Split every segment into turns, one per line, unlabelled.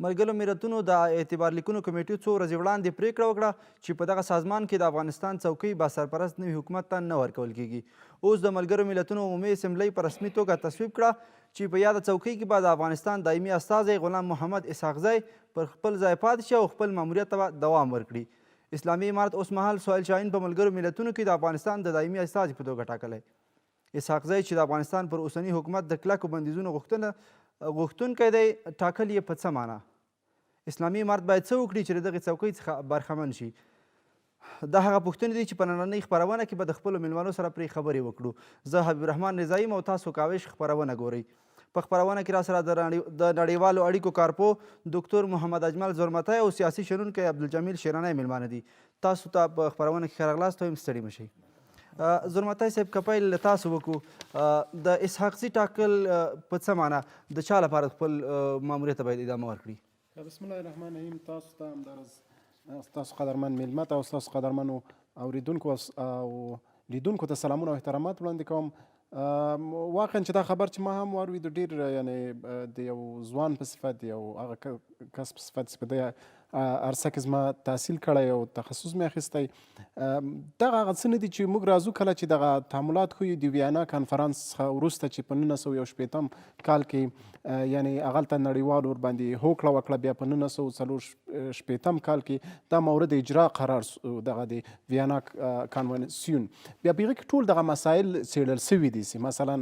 ملګرو ملتونو د اعتبار لیکونو کمېټې څو ورځې وړاندې پرېکړه وکړه چې په دغه سازمان کې د افغانستان څوکۍ با سرپرست نوي حکومت ته نه ورکول کېږي. اوس د ملګرو ملتونو عمومي اسمبلۍ په رسمي توګه تصویب کړه چې په یاده څوکۍ کې به د افغانستان دایمي استازی غلام محمد اسحاقزی پر خپل ځای پاتې شي او خپل ماموریت ته به دوام ورکړي. اسلامي امارت اوسمهال سهیل شاهین په ملګرو ملتونو کې د افغانستان د دایمي استازي په توګه ټاکلی. اسحاقزی چې د افغانستان پر اوسني حکومت د کلکو بندیزونو غوښتنه غوښتونکی دی، ټاکل یې په څه معنی؟ اسلامي امارت باید څه وکړي چې له دغې څوکۍ څخه برخمن شي؟ دا هغه پوښتنې دي چې په نننۍ خپرونه کې به د خپلو میلمنو سره پرې خبرې وکړو. زه حبیب الرحمن رضايي یم او تاسو کاوش خپرونه ګورئ. په خپرونه کې راسره د نړیوالو اړیکو کارپوه دوکتور محمد اجمل زرمتی او سیاسي شنونکی عبدالجمیل شیرانی میلمانه دي. تاسو ته په خپرونه کې ښه راغلاست وایم، ستړي مه شئ. زرمتی صاحب که پیل له تاسو وکړو، د اسحاقزي ټاکل په څه معنا، د چا لپاره خپل ماموریت ته باید ادامه ورکړي؟
بسم الله الرحمن الرحیم. تاسو ته همداراز ستاسو قدرمن میلمه ته او ستاسو قدرمنو اوریدونکو او لیدونکو ته سلامونه او احترامات وړاندې کوم. واقعا چې دا خبر چې ما هم واورېدو، ډېر یعنې د یو ځوان په صفت، یو هغه کس په صفت چې په دې عرصه کې زما تحصیل کړی او تخصص مې اخیستی، دغه هغه څه نه دي چې موږ راځو کله چې دغه تعاملات ښیو د ویانا کانفرانس څخه وروسته چې په 1961 کال کې یعنې هغلته نړیوال ورباندې هوکړه وکړه، بیا په 1964 کال کې دا مورد اجرا قرار سو، دغه د ویانا کانونسیون. بیا په هغه کې ټول دغه مسایل څېړل سوي دي چې مثلا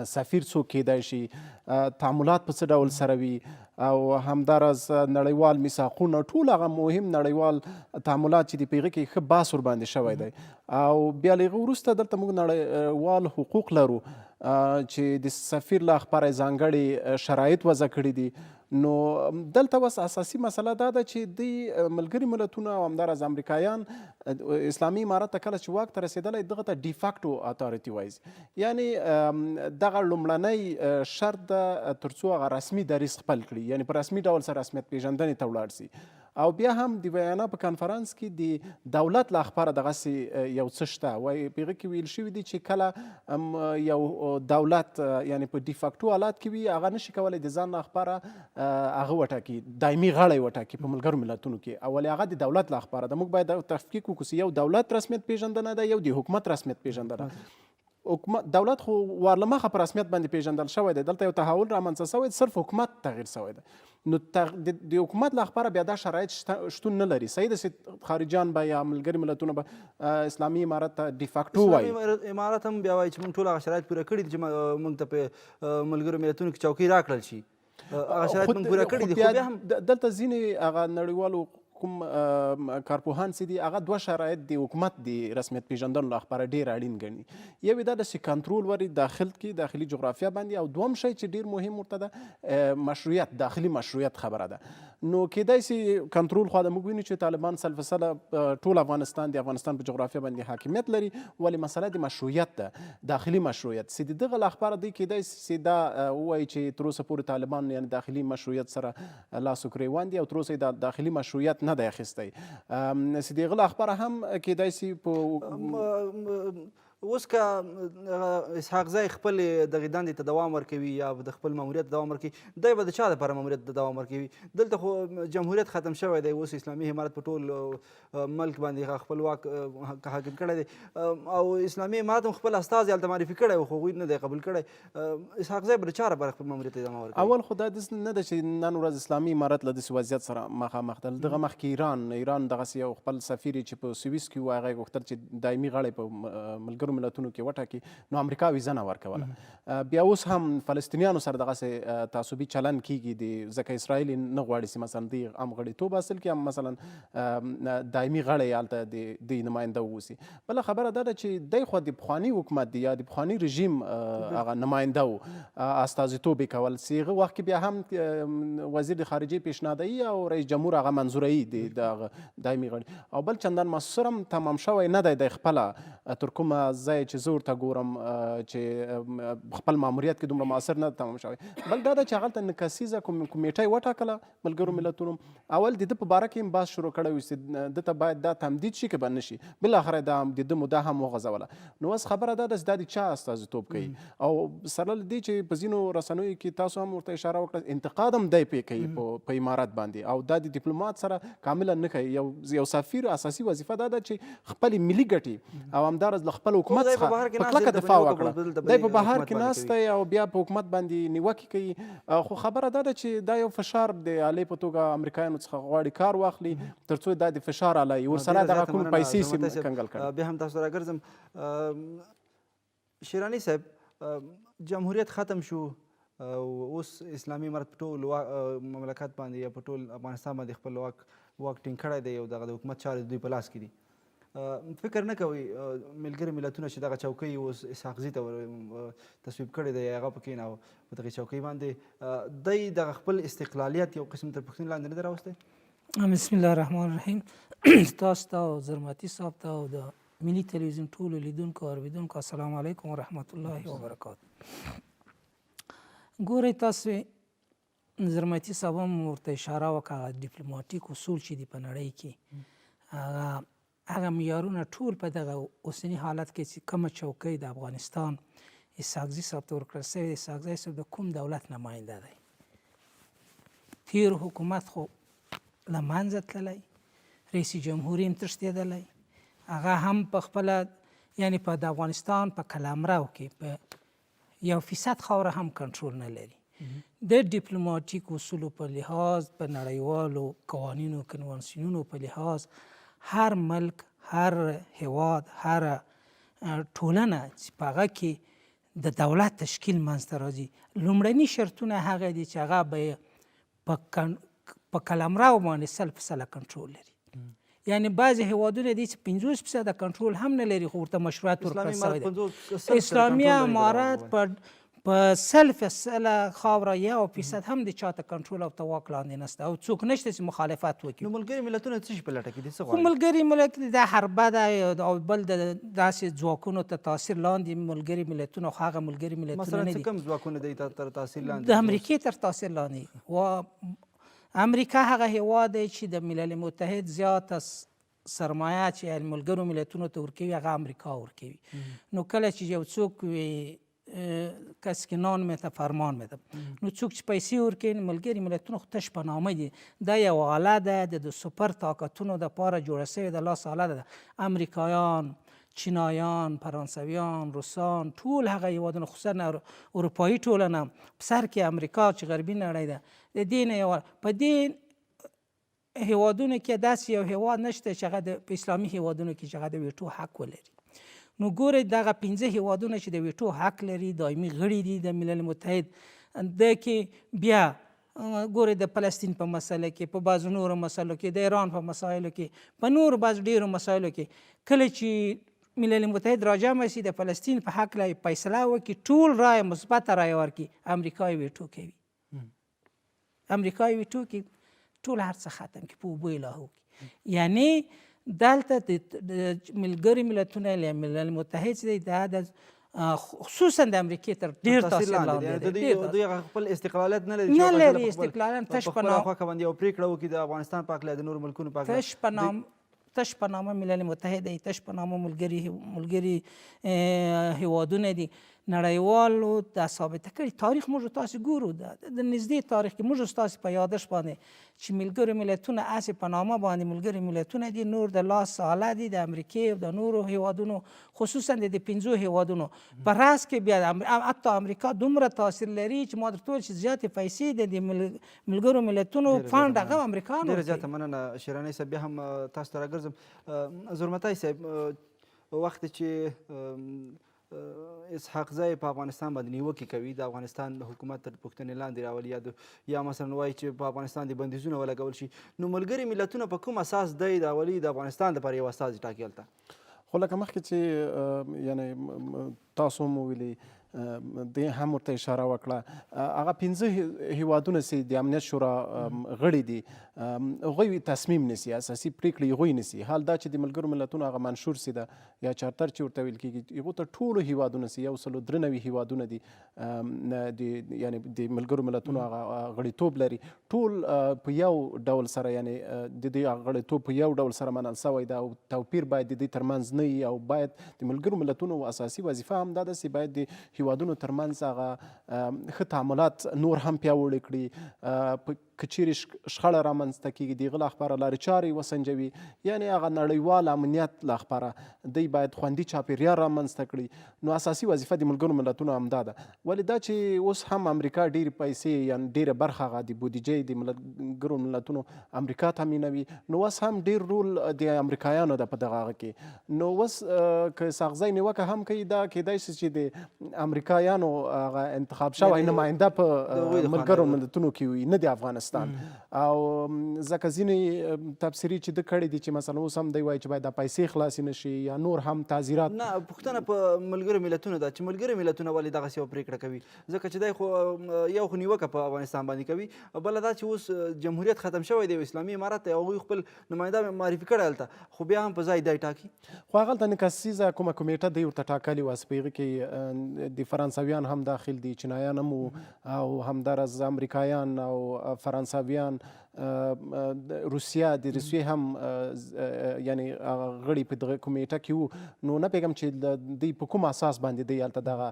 سفیر څوک کیدای شي، تعاملات په څه ډول سره وي او همداراز نړیوال میثاقونه، ټول هغه مهم نړیوال تعاملات چې دی په هغه کې ښه بحث ورباندې شوی دی. او بیا له هغه وروسته دلته موږ نړیوال حقوق لرو چې د سفیر له خپره ځانګړي شرایط وضع کړي دي. نو دلته اوس اساسي مسله دا ده چې دوی ملګري ملتونه او همداراز امریکایان اسلامي امارت ته کله چې واک ته رسېدلی، دغه ته ډیفاکټو اتاریټي وایي، یعنی دغه لومړنی شرط ده ترڅو هغه رسمي دریځ خپل کړي، یعنی په رسمي ډول سره رسمیت پیژندنې ته ولاړ سي. او بیا هم د ویانا په کانفرانس کې د دولت له خپره دغسې یو څه شته، وایي په هغه کې ویل شوي دي چې کله یو دولت یعنی په ډیفاکټو حالات کې وي، هغه نشي کولی د ځان له خپره هغه وټاکي، دایمي غړی وټاکي په ملګرو ملتونو کې، او ولې هغه د دولت له خپره ده. موږ باید تفکیک وکړو چې یو دولت رسمیت پیژندنه ده، یو د حکومت رسمیت پیژندنه. حکومت دولت خو وار له مخه په رسمیت باندې پیژندل شوی دی، دلته یو تحول رامنځته شوی، صرف حکومت تغییر شوی دی. نو د حکومت له خپره بیا دا شرایط شتون نه لري. صحیح ده چې خارجیان به یا ملګري ملتونه به اسلامي امارت ته ډیفاکټو وایي،
اسلامي امارت هم بیا وایي چې موږ ټول هغه شرایط پوره کړي دي چې موږ ته په ملګرو ملتونو کې چوکۍ راکړل شي، هغه شرایط موږ پوره کړي دي. خو بیا هم
دلته ځینې هغه نړیوالو کوم کارپوهان چې دي، هغه دوه شرایط د حکومت د رسمیت پیژندلو لپاره ډیر اړین ګڼي. یو یې دا ده چې کنټرول وري داخل کې داخلي جغرافیا باندې، او دوم شی چې ډیر مهم ورته ده مشروعیت، داخلي مشروعیت خبره ده. نو کیدای شي کنټرول خو د موږ وینو چې طالبان سل فیصده ټول افغانستان د افغانستان په جغرافیا باندې حاکمیت لري، ولې مسله د مشروعیت ده، داخلي مشروعیت چې د دغه لپاره دی کیدای شي چې دا ووایي چې تر اوسه پورې طالبان یعنی داخلي مشروعیت سره لاس و ګریوان دي او تر اوسه یې د داخلي مشروعیت نه دی اخیستی، چې د هغه له خبره هم کیدای شي په
اوس که اسحاقزی خپلې دغې دندې ته دوام ورکوي یا د خپل ماموریت دوام ورکوي، دی به د چا لپاره ماموریت ته دوام ورکوي؟ دلته خو جمهوریت ختم شوی دی، اوس اسلامي امارت په ټول ملک باندې خپل واک حاکم کړی دی او اسلامي امارت هم خپل استازی هلته معرفي کړی و، خو هغوی نه دی قبول کړی. اسحاقزی به د چا لپاره خپل ماموریت ته ادامه ورکوي؟
اول خو دا داسې نه ده چې نن ورځ اسلامي امارت له داسې وضعیت سره مخامخ ده. دغه مخکې ایران دغسې یو خپل سفیر یې چې په سویس کې و، هغه یې غوښتل چې دایمي غړی په ملګرو ملتونو کې وټاکي، نو امریکا ویزه نه ورکوله. بیا اوس هم فلسطینیانو سره دغسې تعصبي چلند کیږي، ځکه اسرائیل یې نه غواړي چې مثلا دوی هم غړیتوب حاصل کړي، هم مثلا دایمي غړی هلته د دوی نماینده واوسي. بله خبره دا ده چې دی خو د پخواني حکومت دی یا د پخواني رژیم هغه نماینده و، استازیتوب یې کول، چې هغه وخت کې بیا هم وزیر د خارجې پیشنهادوي او رئیس جمهور هغه منظوروي د هغه دایمي غړي. او بل چندان موثر هم تمام شوی نه دی، دی خپله تر کومه ځایه چې زه ورته ګورم چې خپل ماموریت کې دومره موثر نه تمام شوی. بل دا ده چې هغلته نه کسیزه کمیټه یې وټاکله ملګرو ملتونو، اول د ده په باره کې هم بحث شروع کړی و چې ده ته باید دا تمدید شي که به نه شي، بالاخره دا د ده موده هم وغځوله. نو اوس خبره دا ده چې دا د چا استازیتوب کوي، او سره له دې چې په ځینو رسنیو کې تاسو هم ورته اشاره وکړه، انتقاد هم دی پرې کوي په امارت باندې، او دا د دیپلومات سره کاملا نه کوي. یو سفیر اساسي وظیفه دا ده چې خپلې ملي ګټې او همداراز له خپل حکومت څخه په کلکه دفاع وکړه. دی په بهر کې ناست دی او بیا په حکومت باندې نیوکې کوي. خو خبره دا ده چې دا یو فشار د آلې په توګه امریکایانو څخه غواړي کار واخلي ترڅو دا د فشار آله وي، ورسره دغه کوم پیسې کنګل کړي.
بیا هم تاسو راګرځم. شیرانی صاحب، جمهوریت ختم شو او اوس اسلامي امارت په ټول مملکت باندې یا په ټول افغانستان باندې خپل واک ټینګ کړی دی او دغه د حکومت چارې د دوی په لاس کې دي. فکر نه کوئ ملګري ملتونه چې دغه چوکۍ اوس اسحاقزي ته تصویب کړې دی، هغه پکې نه په دغې چوکۍ باندې دی دغه خپل استقلالیت یو قسم تر پوښتنې لاندې نه دی راوستی؟
بسم الله الرحمن الرحیم. تاسو ته او زرمتي صاحب ته او د ملي تلویزیون ټولو لیدونکو او اورېدونکو السلام علیکم ورحمت الله وبرکاته. ګورئ تاسو زرمتي صاحب هم ورته اشاره وکړه، هغه ډیپلوماټیک اصول چې دي په نړۍ کې، هغه معیارونه ټول په دغه اوسني حالت کې چې کومه چوکۍ د افغانستان اسحاقزي صاحب ته ورکړل شوې، اسحاقزی صاحب د کوم دولت نماینده دی؟ تیر حکومت خو له منځه تللی، رئیس جمهور هم تښتېدلی، هغه هم په خپله یعنی په د افغانستان په قلمرو کې په 1% خاوره هم کنټرول نه لري. د ډیپلوماټیک اصولو په لحاظ، په نړیوالو قوانینو کنوانسیونونو په لحاظ، هر ملک، هر هیواد، هر ټولنه چې په هغه کې د دولت تشکیل منځته راځي، لومړني شرطونه هغه دي چې هغه به په قلمرو باندې 100% کنټرول لري. یعنی بعضې هیوادونه دي چې 50% کنټرول هم نه لري، خو ورته مشروعیت ورکړل شوی دی. اسلامي امارت په 100% خاوره 1% هم د چا ته کنټرول او ته واک لاندې نشته او څوک نشته چې مخالفت وکړي.
نو ملګري ملتونه څه شي په لټه کې دي؟ څه
غواړي؟ خو ملګري ملتونه دا حربه ده او بل د داسې ځواکونو ته تاثیر لاندې ملګري ملتونه، خو هغه ملګري ملتونه نه دي.
مثلا کوم ځواکونه دی تر تاثیر لاندې؟
د امریکې تر تاثیر لاندې. امریکا هغه هیواد دی چې د ملل متحد زیاته سرمایه چې ملګرو ملتونو ته ورکوي هغه امریکا ورکوي. نو کله چې یو څوک وي کس کې نان میته فرمان میته، نو څوک چې پیسې ورکوي ملګري ملتونه خو تش په نامه دي. دا یو آله ده د سوپر طاقتونو دپاره جوړه شوې ده، لاس آله ده. امریکایان، چینایان، فرانسویان، روسان، ټول هغه هیوادونه خصوصا اروپایي ټولنه په سر کې امریکا چې غربي نړۍ ده، د دې نه یو په دې هیوادونو کې داسې یو هیواد نشته چې هغه د په اسلامي هیوادونو کې چې هغه د ویټو حق ولري. نو ګورئ دغه 5 هیوادونه چې د ویټو حق لري، دایمي غړي دي د ملل متحد، د کې بیا ګورئ د فلسطین په مسله کې، په بعضو نورو مسلو کې، د ایران په مسایلو کې، په نورو بعضو ډېرو مسایلو کې کله چې ملل متحد راجمع شي د فلسطین په هکله یې فیصله وکړي، ټول رایه مثبته رایه ورکړي، امریکا یې ویټو کوي. امریکا یې ویټو کوي، ټول هر څه ختم کړي، په اوبو یې لاهو کړي. یعنی دلته د ملګري ملتونه یا ملل متحد چې دی دا د خصوصا د امریکې تر ډېر تاثیر لاندې
دی. دوی خپل استقلالیت نه لري،
نه لري استقلالیت، تش په نام
خوښه باندې یو پرېکړه وکړي د افغانستان په هکله، د نورو ملکونو په هکله.
تش په نامه ملل متحد دی، تش په نامه ملګري هیوادونه دي. نړیوالو دا ثابته کړې، تاریخ موږ تاسې ګورو، د نږدې تاریخ کې موږ ستاسې په یادښت باندې چې ملګري ملتونه هسې په نامه باندې ملګري ملتونه دي، نور د لاس آله دي د امریکې او د نورو هیوادونو، خصوصا د دې 5 هیوادونو په رأس کې. بیا حتی امریکا دومره تاثیر لري چې ما درته وویل چې زیاتې پیسې د دې ملګرو ملتونو فنډ هغه امریکا
ډېره زیاته مننه شیرانی صاحب. بیا هم تاسو ته راګرځم. زرمتی صاحب، وخت چې اسحاق زی په افغانستان باندې نیوکې کوي، د افغانستان حکومت تر پوښتنې لاندې راولي، یا مثلا وایي چې په افغانستان د بندیزونه ولګول شي، نو ملګري ملتونه په کوم اساس دی راولي د افغانستان لپاره یو استازی ټاکي هلته؟
خو لکه مخکې چې یعنی تاسو هم وویلې، دې هم ورته اشاره وکړه، هغه 5 هیوادونه چې د امنیت شورا غړي دي هغوی تصمیم نیسي، اساسي پریکړې هغوی نیسي. حال دا چې د ملګرو ملتونو هغه منشور چې ده یا چارتر چې ورته ویل کېږي، هغو ته ټولو هیوادونه چې 193 هیوادونه دي د یعنی د ملګرو ملتونو هغه غړیتوب لري، ټول په یو ډول سره یعنی د دوی هغه غړیتوب په یو ډول سره منل سوی ده او توپیر باید د دوی ترمنځ نه وي. او باید د ملګرو ملتونو اساسي وظیفه هم دا ده چې باید د هیوادونو ترمنځ هغه ښه تعاملات نور هم پیاوړي کړي، که چیرې شخړه رامنځته کیږي د هغه لپاره لارې چارې وسنجوي، یعنی هغه نړیوال امنیت لپاره دی باید خوندي چاپیریال رامنځته کړي. نو اساسي وظیفه د ملګرو ملتونو همدا ده. ولې دا چې اوس هم امریکا ډېرې پیسې یعنی ډېره برخه هغه د بودیجې د ملګرو ملتونو امریکا تامینوي، نو اوس هم ډېر رول د امریکایانو ده په دغه هغه کې. نو اوس که اسحاقزی نیوکه هم کوي، دا کېدای شي چې د امریکایانو هغه انتخاب شوی نماینده په ملګرو ملتونو کې وي، نه د افغانستان. او ځکه ځینې تبصرې چې ده کړې دي چې مثلا اوس هم دی وایي چې باید دا پیسې خلاصې نه شي یا نور هم تعزیرات.
نه، پوښتنه په ملګرو ملتونو ده چې ملګري ملتونه ولې دغسې یوه پرېکړه کوي؟ ځکه چې دی خو یو خو نیوکه په افغانستان باندې کوي، بله دا چې اوس جمهوریت ختم شوی دی، اسلامي امارت دی، هغوی خپل نماینده معرفي کړی هلته، خو بیا هم په ځای دی ټاکي.
خو هغلته نه کسیزه کومه کمیټه دی ورته ټاکلې وه، په هغه کې د فرانسویان هم داخل دي، چینایان هم وو، او همداراز امریکایان او فرانسویان، روسیه، د روسیې هم یعنی غړي په دغه کمیټه کې وو. نو نه پوهېږم چې دوی په کوم اساس باندې دوی هلته دغه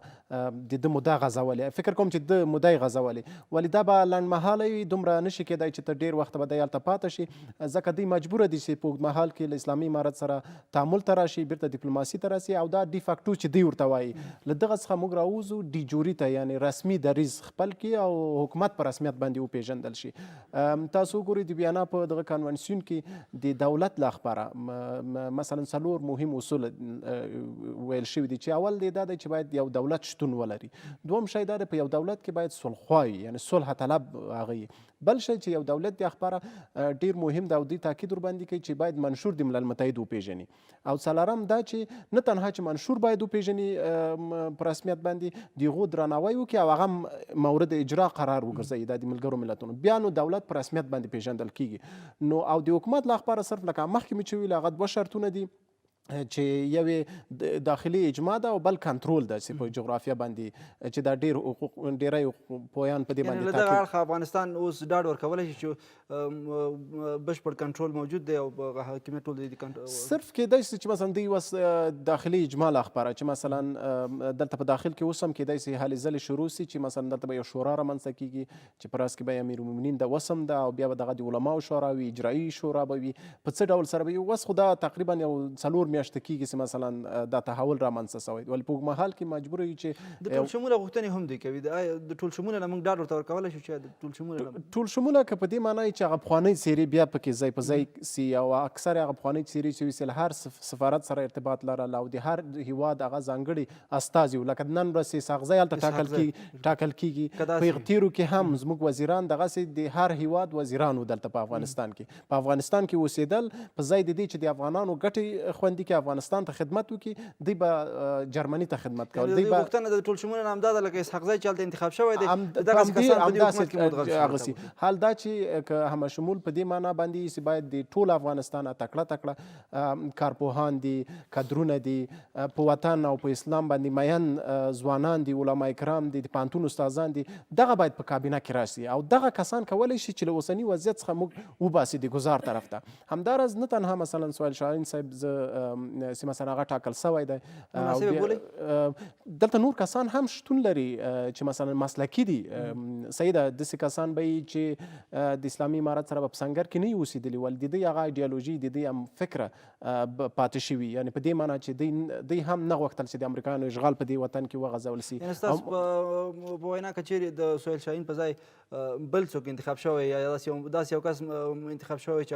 د ده موده غځولې. فکر کوم چې ده موده یې غځولې، ولې دا به لنډمهاله وي، دومره نه شي کېدای چې تر ډېر وخته به دی هلته پاته شي، ځکه دوی مجبوره دي چې په اوږدمهال کې له اسلامي امارت سره تعامل ته راشي، بیرته دیپلوماسي ته راسي. او دا ډي فاکټو چې دوی ورته وایي، له دغه څخه موږ راووځو ډي جوري ته، یعنی رسمي دریځ خپل کړي او حکومت په رسمیت باندې وپېژندل شي. تاسو وګورئ د ویانا په دغه کنوانسیون کې د دولت له خپره مثلا 4 مهم اصول ویل شوي دي چې اول دی دا دی چې باید یو دولت شتون ولري، دوم شی دا دی په یو دولت کې باید صلحخواه وي، یعنی صلح طلب هغه وي. بل شی چې یو دولت د خپره ډیر مهم ده او دوی تاکید ورباندې کوي چې باید منشور د ملل متحد وپېژني. او څلورم دا چې نه تنها چې منشور باید وپېژني په رسمیت باندې، د هغو درناوی وکړي او هغه مورد اجرا قرار وګرځوي دا د ملګرو ملتونو، بیا نو دولت په رسمیت باندې پېژندل کیږي. نو او د حکومت له خپره صرف لکه مخکې مې چې ویل هغه 2 شرطونه دي چې یوې داخلي اجماع ده او بل کنټرول ده چې په جغرافیا باندې چې دا ډېر حقوق ډېری پوهان په دې باندې
له دغه اړخه افغانستان اوس ډاډ ورکولی شي چې بشپړ کنټرول موجود دی او حاکمیت ټول دی کنټرول.
صرف کېدای شي چې مثلا دوی اوس داخلي اجماع له خپره چې مثلا دلته په داخل کې اوس هم کېدای شي هلې ځلې شروع شي چې مثلا دلته به یو شورا رامنځته کېږي چې په راس کې به امیر المؤمنین د وسم ده او بیا به دغه د علماو شورا وي، اجرایي شورا به وي، په څه ډول سره به وي. اوس خو دا تقریبا یو 4 میاشتې کېږي چې مثلا دا تحول رامنځته شوی، ولې په اوږدمهال کې مجبور یو چې
د ټول شموله غوښتنې هم دوی کوي. د ټول شموله له موږ ډاډ ورته ورکولی شو چې د ټول شموله
ټول شموله که په دې معنی چې هغه پخوانۍ څېرې بیا پکې ځای په ځای سي او اکثر هغه پخوانۍ څېرې چې وي له هر سفارت سره ارتباط لرله او د هر هیواد هغه ځانګړي استازي وو، لکه نن ورځ چې اسحاقزی هلته ټاکل کېږي، په تېرو کې هم زموږ وزیران دغسې د هر هیواد وزیران وو دلته په افغانستان کې، په افغانستان کې اوسېدل، په ځای د دې چې د افغانانو ګټې خوندي کړي، افغانستان ته خدمت وکړي، دوی به جرمني ته خدمت کول.
دوی به غوښتنه د ټول شموله همدا ده لکه اسحاقزی چې هلته انتخاب شوی دی، دغسې کسان په دې حکومت کې مدغم شي.
حال دا چې که همه شمول په دې معنا باندې چې باید د ټول افغانستان تکړه تکړه کارپوهان دي، کدرونه دي، په وطن او په اسلام باندې مین ځوانان دي، علما کرام دي، د پوهنتون استادان دي، دغه باید په کابینه کې راشي او دغه کسان کولی شي چې له اوسني وضعیت څخه موږ وباسي د ګذار طرف ته. همداراز نه تنها مثلا سهیل شاهین صاحب زه چې مثلا هغه ټاکل شوی دی، دلته نور کسان هم شتون لري چې مثلا مسلکي دي. صحیح ده، داسې کسان به یي چې د اسلامي امارت سره به په سنګر کې نه وي اوسېدلي، ولې د دوی هغه ایډیالوژي، د دوی هم فکر پاتې شوي، یعنې په دې معنا چې دوی هم نه غوښتل چې د امریکایانو اشغال په دې وطن کې وغځول سي.
یعنې ستاسو په وینا که چیرې د سهیل شاهین په ځای بل څوک انتخاب شوی یا داسې یو کس انتخاب شوی چې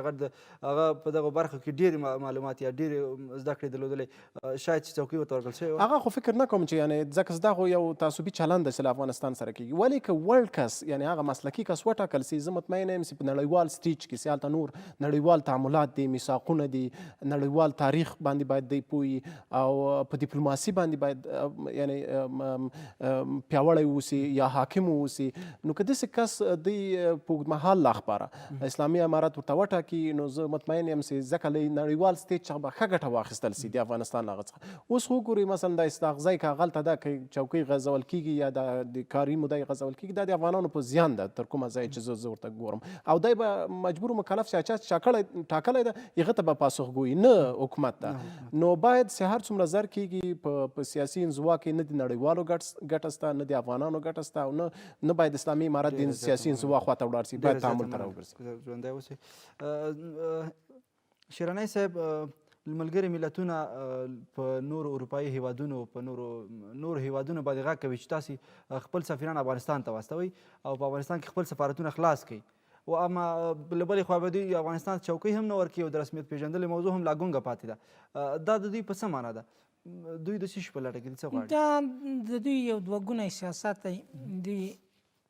هغه په دغو برخو کې ډېر معلومات یا ډېر زده کړې درلودلې، شاید چې څوکۍ ورته ورکړل شوې وه.
هغه خو فکر نه کوم چې یعنې ځکه دا خو یو تعصبي چلند دی چې له افغانستان سره کېږي، ولې که وړ کس یعنې هغه مسلکي کس وټاکل سي، زه مطمئن یم چې په نړیوال stage کې چې هلته نور نړیوال تعاملات دي، میثاقونه دي، نړیوال تاریخ باندې باید دی پوه او په دیپلوماسي باندې باید یعنې پیاوړی اوسي یا حاکم اوسي، نو که داسې کس دی په اوږدمهال لا خپاره اسلامي امارت ورته وټاکي، نو زه مطمئن یم چې ځکه له نړیوال stage څخه به ښه ګټه واخیستل سي د افغانستان له هغه څخه. اوس خو وګورئ مثلا د اسحاق زی که هغلته ده که چوکۍ غځول کېږي یا د کاري موده یې غځول کېږي، دا د افغانانو په زیان ده تر کومه ځایه چې زه ورته ګورم، او دی به مجبور مکلف چې چا چې ټاکلی ده هغه ته به پاسخګوي نه حکومت ته. نو باید چې هر څومره زر کېږي په سیاسي انزوا کې نه د نړیوالو ګټه سته، نه د افغانانو ګټه سته، او نه باید اسلامي امارت د سیاسي انزوا خواته ولاړ سي، باید تعامل ته راوګرځي.
ژوندی اوسئ. شیرانی صاحب، ملګري ملتونه په نورو اروپایي هیوادونو، په نورو هیوادونو باندې غږ کوي چې تاسې خپل سفیران افغانستان ته واستوئ او په افغانستان کې خپل سفارتونه خلاص کړئ، و اما له بلې خوا به دوی افغانستان چوکۍ هم نه ورکوي او د رسمیت پېژندلې موضوع هم لا ګونګه پاتې ده. دا د دوی په څه معنا ده؟ دوی د څه شي په لټه کې دي، څه غواړي؟
دا د دوی یو دوه ګونی سیاست دی. دوی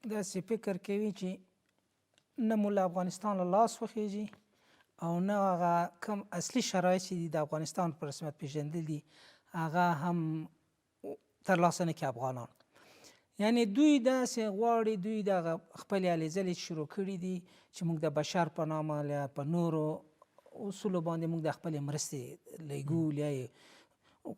داسې فکر کوي چې نه مو له افغانستان له لاس وخیږي او نه هغه کوم اصلي شرایط چې دي د افغانستان په رسمیت پېژندل دي هغه هم ترلاسه نه کړي افغانان. یعنی دوی داسې غواړي، دوی دغه خپلې هلې ځلې شروع کړي دي چې موږ د بشر په نامه یا په نورو اصولو باندې موږ د خپلې مرستې لېږو،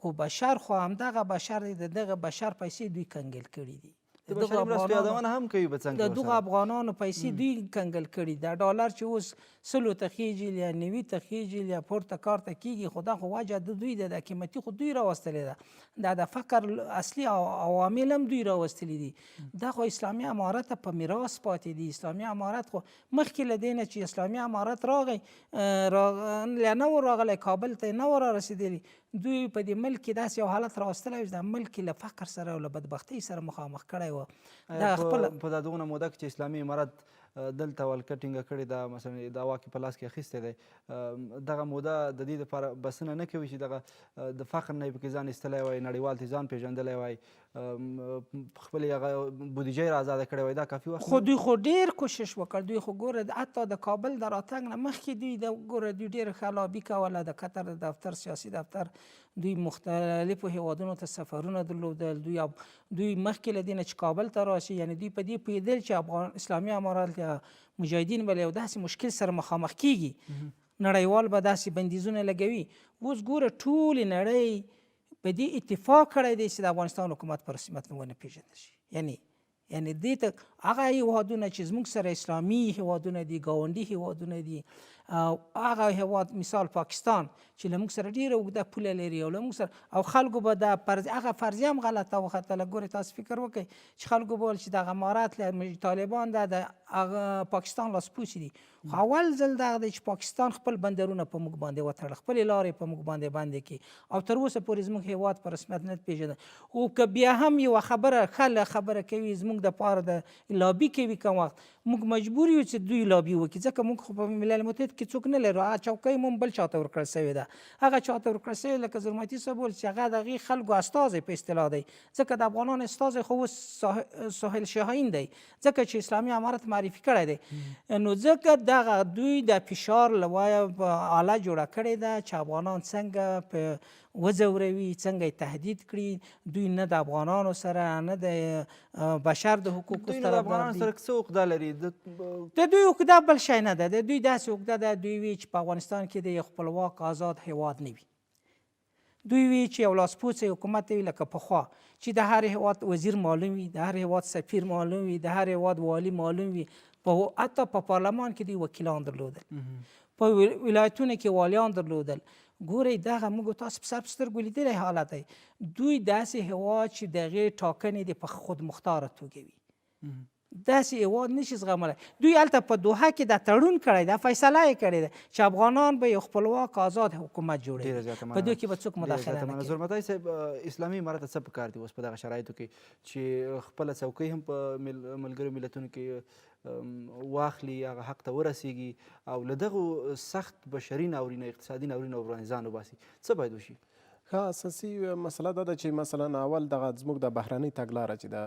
خو بشر خو همدغه بشر دی، د دغه بشر پیسې دوی کنګل کړي دي.
د بشري مرستو یادونه هم کوي به څنګه
د دغو افغانانو پیسې دوی کنګل کړي. دا ډالر چې اوس 100 ته خېژي یا 90 ته خېژي یا پورته کار ته کېږي، خو دا خو وجه د دوی ده، دا قیمتي خو دوی راوستلې ده، دا د فقر اصلي عوامل هم دوی راوستلي دي. دا خو اسلامي امارت ته په میراث پاتې دي. اسلامي امارت خو مخکې له دې نه چې اسلامي امارت راغی، لا نه و راغلی، کابل ته نه و را رسېدلی، دوی په دې ملک کې داسې یو حالت راوستلی و چې دا ملک یې له فقر سره او له بدبختۍ سره مخامخ کړی و.
دا خپل په دا دغونه موده کې چې اسلامي امارت دلته ولکه ټینګه کړې ده، مثلا دا واک یې په لاس کې اخیستی دی، دغه موده د دې لپاره بسنه نه کوي چې دغه د فقر نه یې پکې ځان ایستلی وای، نړیوال ته ځان پېژندلی وای، خپلې هغه بودیجه یې را ازاده کړې وای، دا کافي وخت
خو دوی خو ډېر کوشش وکړ. دوی خو ګوره حتی د کابل د راتګ نه مخکې دوی د ګوره دوی ډېره ښه لابي کوله، د قطر د دفتر سیاسي دفتر دوی مختلفو هیوادونو ته سفرونه درلودل. دوی مخکې له دې نه چې کابل ته راشي، یعنې دوی په دې پوهېدل چې افغان اسلامي امارات یا مجاهدین به له یو داسې مشکل سره مخامخ کېږي، نړیوال به داسې بندیزونه لګوي. اوس ګوره ټولې نړۍ په دې اتفاق کړی دی چې د افغانستان حکومت په رسمیت ونه پېژندل شي. یعنی دې ته هغه هیوادونه چې زموږ سره اسلامي هیوادونه دي، ګاونډي هیوادونه دي، او هغه هیواد مثال پاکستان چې له موږ سره ډېره اوږده پوله لري او له موږ سره او خلکو به دا هغه فرضیه هم غلطه وختله. ګورئ تاسو فکر وکړئ چې خلکو به ویل چې دغه امارات له طالبان ده د هغه پاکستان لاسپوڅي دي، خو اول ځل دغه دی چې پاکستان خپل بندرونه په موږ باندې وتړل، خپلې لارې په موږ باندې بندې کړې او تر اوسه پورې زموږ هیواد په رسمیت نه پېژندل. او که بیا هم یوه خبره ښه له خبره کوي زموږ دپاره د لابي کوي، کوم وخت موږ مجبور یو چې دوی لابي وکړي، ځکه موږ خو په ملل متحد کې څوک نه لرو. هغه چوکۍ مو بل چاته ورکړل شوې ده، هغه چاته ورکړل شوې لکه زرمتي صاحب وویل چې هغه د هغې خلکو استازی په اصطلاح دی، ځکه د افغانانو استازی خو اوس سهیل شاهین دی، ځکه چې اسلامي امارت معرفي کړی دی. نو ځکه دغه دوی د فشار لویه آله جوړه کړې ده چې افغانان څنګه په وځوروي، څنګه یې تهدید کړي. دوی نه د افغانانو سره نه د بشر د حقوقو
دوی نه د افغانانو سره څه عقده لري؟
د دوی عقده بل شی نه ده، د دوی داسې عقده ده، دوی وي چې په افغانستان کې د یو خپلواک آزاد هیواد نه وي. دوی وي چې یو لاسپوڅی حکومت وي لکه پخوا چې د هر هیواد وزیر معلوم وي، د هر هیواد سفیر معلوم وي، د هر هیواد والي معلوم وي، حتی په پارلمان کې دوی وکیلان درلودل، په ولایتونو کې والیان درلودل. ګورئ دغه موږ تاسو په سر په سترګو لیدلی حالت دی. دوی داسې هیواد چې د هغې ټاکنې دې په خودمختاره توګه وي. داسې هېواد نشي زغملی. دوی هلته په دوحه کې دا تړون کړی، دا فیصله یې کړې ده چې افغانان به یو خپلواک آزاد حکومت جوړوي، په دوی کې به څوک مداخله نه کوي.
زرمتی صاحب، اسلامي امارت ته څه پکار دي اوس په دغه شرایطو کې چې خپله څوکۍ هم په ملګرو ملتونو کې واخلي، هغه حق ته ورسیږي او له دغو سخت بشري ناورینه، اقتصادي ناورینه ورباندې ځان وباسي، څه باید وشي؟
ښه، اساسي مسله دا ده چې مثلا اول دغه زموږ د بهرنۍ تګلاره چې ده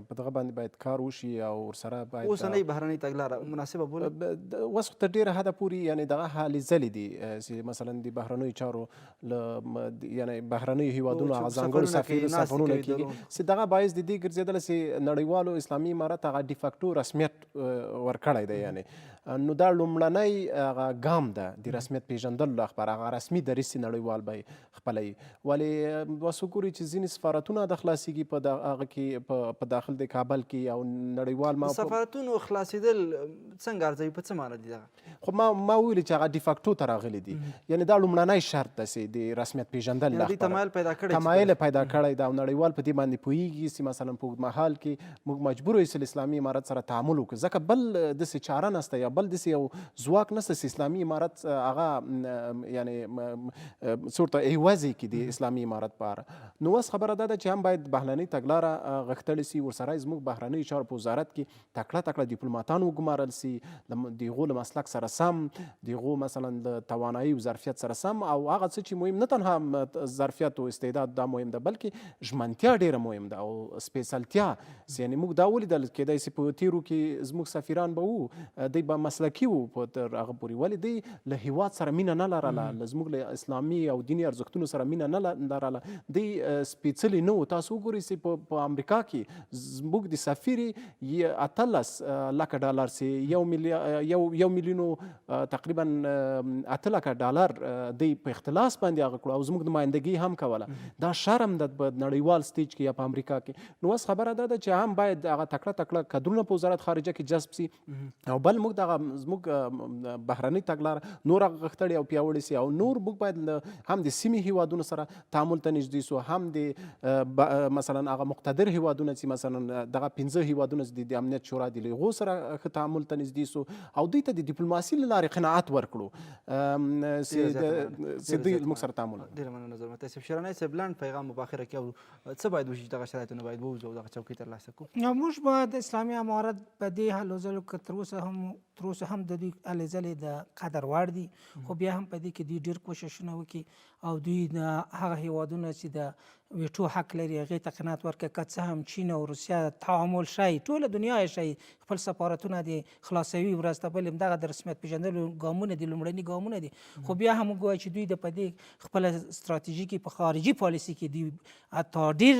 په دغه باندې باید کار وشي او ورسره باید
اوسنۍ بهرنۍ تګلاره مناسبه بولئ؟
اوس خو تر ډېره حده پورې یعنې دغه هلې ځلې دي چې مثلا د بهرنیو چارو له یعنې بهرنیو هیوادونو هغه ځانګړو سفرونه کېږي چې دغه باعث د دې ګرځېدلی چې نړیوالو اسلامي امارت هغه ډیفکټو رسمیت ورکړی دی، یعنې نو دا لومړنی هغه ګام ده د رسمیت پېژندلو لپاره، هغه رسمي دریځ چې نړیوال به یې خپلوي. ولې اوس وګورئ چې ځینې سفارتونه د خلاصېږي په هغه کې په داخل د کابل کې او نړیوال ما
سفارتونو خلاصېدل څنګه ارزوي، په څه معنی دي دغه؟
خو ما وویل چې هغه ډیفکټو ته راغلي دي، یعنې دا لومړنی شرط ده چې د رسمیت پېژندل
لپاره تمایل پیدا کړی،
تمایل پیدا کړی ده او نړیوال په دې باندې پوهېږي چې مثلا په اوږدمهال کې موږ مجبور یو چې له اسلامي امارت سره تعامل وکړو، ځکه بل داسې چاره نشته یا بل داسې یو ځواک نشته چې اسلامي امارت هغه یعنې څه ورته عوض یې کړي د اسلامي امارت په اړه. نو اوس خبره دا ده چې هم باید بهرنۍ تګلاره غښتلې سي، ورسره زموږ بهرنیو چارو په وزارت کې تکړه تکړه دیپلوماتان وګمارل سي، د هغو له مسلک سره سم، د هغو مثلا له توانایي او ظرفیت سره سم، او هغه څه چې مهم نه تنها ظرفیت او استعداد دا مهم ده، بلکې ژمنتیا ډېره مهم ده او سپېڅلتیا. یعنې موږ دا ولیدل کېدای سي په تېرو کې زموږ سفیران به وو، دوی به مسلکي وو په تر هغه پورې، ولې دوی له هیواد سره مینه نه لرله، له زموږ له اسلامي او دیني ارزښتونو سره مینه نه لرله، دوی سپېڅلي نه وو. تاسو وګورئ چې په امریکا کې زموږ د سفیرې 18 لکه ډالر سي یو میلیون تقریبا 8 لکه ډالر دوی په اختلاس باندې هغه کړو او زموږ نمایندګي هم کوله. دا شرم ده په نړیوال stage کې یا په امریکا کې. نو اوس خبره دا ده چې هم باید هغه تکړه تکړه کدرونه په وزارت خارجه کې جذب سي، او بل موږ دغه زموږ بهرنۍ تګلاره نور غښتلې او پیاوړې سي، او نور موږ باید هم د سیمې هیوادونو سره تعامل ته نږدې سو، هم د مثلا هغه مقتدر هیوادونه چې مثلا دغه 5 هیوادونه چې د امنیت شورا دي له هغو سره ښه تعامل ته نږدې سو او دوی ته د دیپلوماسي له لارې قناعت ورکړو چې دوی موږ سره تعامل وکړي.
ډېره مننه زرمتی صاحب. شیرانی صاحب، لنډ پیغام مو په اخره کې اورو، څه باید وشي چې دغه شرایطونه باید ووځو او دغه چوکۍ ترلاسه کړو؟
موږ باید اسلامي امارت په دې هلو ځلو که تر اوسه هم د دوی هلې ځلې د قدر وړ دي، خو بیا هم په دې کې دوی ډېر کوششونه وکړي او دوی د هغه هیوادونه چې د ویټو حق لري هغې ته قناعت ورکړي. که څه هم چین او روسیه تعامل ښایي، ټوله دنیا یې ښایي، خپل سفارتونه دې خلاصوي ورځ ته بلې، همدغه د رسمیت پېژندلو ګامونه دي، لومړني ګامونه دي، خو بیا هم موږ وایو چې دوی د په دې خپله ستراتیژي کې په خارجي پالیسي کې دوی حتی ډېر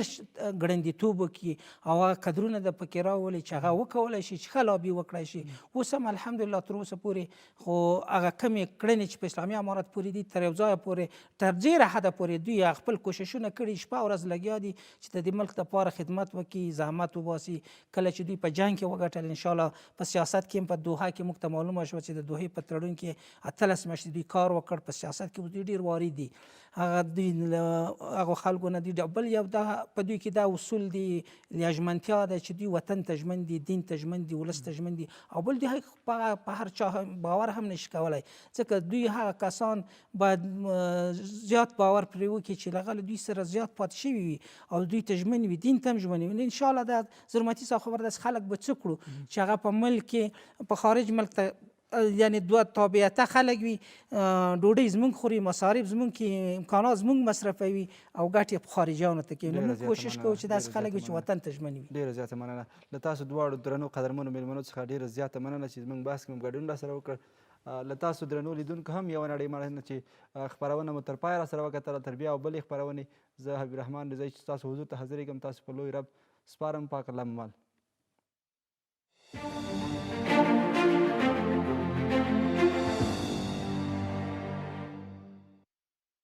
ګړندیتوب وکړي او هغه کدرونه د پکې راولي چې هغه وکولی شي چې ښه لابي وکړای شي. اوس هم الحمدلله تر اوسه پورې خو هغه کمې کړنې چې په اسلامي امارت پورې دي تر یو ځایه پورې تر ډېره حده پورې دوی خپل کوششونه کړي، شپه ورځ لګیا دي چې د دې ملک دپاره خدمت وکړي، زحمت وباسي. کله چې دوی په جنګ کې وګټل انشاءالله په سیاست کې هم په دوحه کې موږ ته معلومه شوه چې د دوحې په تړون کې 18 میاشتې دوی کار وکړ، په سیاست کې دوی ډېر وارد دي، هغه دوی له هغو خلکو نه دوی بل یو دا په دوی کې دا اصول دي یا ژمنتیا ده چې دوی وطن ته ژمن دي، دین ته ژمن دي، ولس ته ژمن دي، او بل دوی په هر چا باور هم نشي کولای، ځکه دوی هغه کسان باید زیات باور پرې وکړي چې هغه له دوی سره زیات پاتې شوي وي او دوی ته ژمن وي، دین ته هم ژمن وي. ان شاء الله دا زرمتي صاحب خبره داسې خلک به څه کړو چې هغه په ملک کې په خارج ملک ته یعنی دوه تابعیته خلک وي، ډوډۍ زمونږ خوري، مصارف زمونږ کې، امکانات زمونږ مصرفوي او ګټې په خارجیانو ته کوي. نو موږ کوشش کوو چې داسې خلک وي چې وطن ته ژمن وي.
ډېره زیاته مننه له تاسو دواړو درنو قدرمنو مېلمنو څخه، ډېره زیاته مننه چې زمونږ بحث کې مو ګډون راسره وکړ. له تاسو درنو لیدونکو هم یوه نړۍ مننه چې خپرونه مو تر پایه راسره وکتله. تر بیا او بلې خپرونې زه حبیب الرحمن رضایي چې ستاسو حضور ته حاضرېږم، تاسو په لوی رب سپارم. پاک الله مو مل.